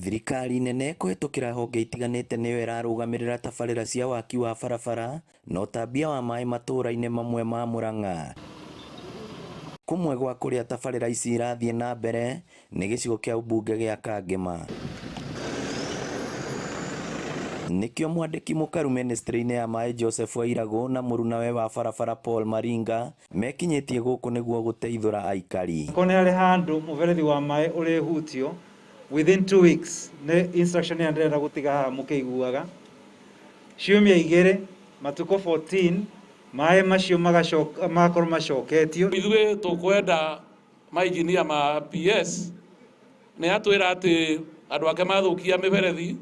Thirikari nene kũhĩtũkĩra honge itiganĩte nĩyo ĩrarũgamĩrĩra tabarĩra cia waki wa barabara na ũtambia wa maĩ matũra-inĩ mamwe ma Murang'a. Kũmwe gwa kũrĩa tabarĩra ici irathiĩ na mbere nĩ gĩcigo kĩa ũmbunge gĩa Kangema. Nĩkĩo mwandĩki mũkaru ministry-inĩ ya maĩ Joseph Wairagũ na mũrunawe wa barabara Paul Maringa mekinyĩtie gũkũ nĩguo gũteithũra aikari. Korwo nĩ harĩ handũ mũberethi wa maĩ ũrĩhutio within 2 weeks, nĩ instruction ĩrĩa ndĩrenda gũtiga haha mũkĩiguaga, ciumia 2, matukũ 14, maĩ macio magacoka magakorwo macoketio. Ithuĩ tũkwenda mainjinia ma PS nĩ atwĩra atĩ andũ ake mathũkia mĩberethi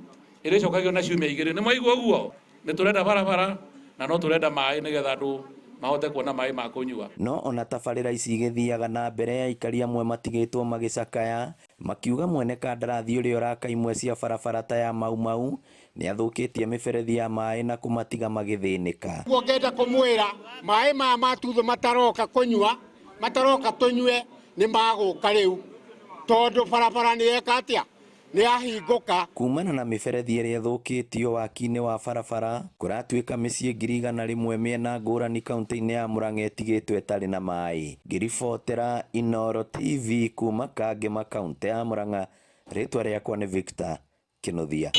ĩrĩcokagio na ciumia 2. Nĩ mwaigua ũguo? Nĩ tũrenda barabara na no tũrenda maĩ nĩgetha andũ mahote kuona maĩ ma kũnyua. No ona tabarĩra ici igĩthiaga na mbere, aikari amwe matigĩtwo magĩcakaya makiuga mwene kandarathi ũrĩa ũraka imwe cia barabara ta ya Mau Mau nĩ athũkĩtie mĩberethi ya maĩ na kũmatiga magĩthĩnĩka. Guo ngenda kũmwĩra, maĩ maya ma tutho mataroka kũnyua, mataroka tũnyue, nĩ magũka rĩu tondũ barabara nĩ yeka atĩa, nĩ yahingũka. Kumana na mĩberethi ĩrĩa ĩthũkĩtio waki-inĩ wa barabara, kũratuĩka mĩciĩ 100,000 mĩena ngũrani kaunti-inĩ ya Murang'a ĩtigĩtwo ĩtarĩ na maĩ. Ngĩribotera Inooro TV kuma Kangema, kaunti ya Murang'a, rĩtwa rĩakwa nĩ Victor Kinuthia.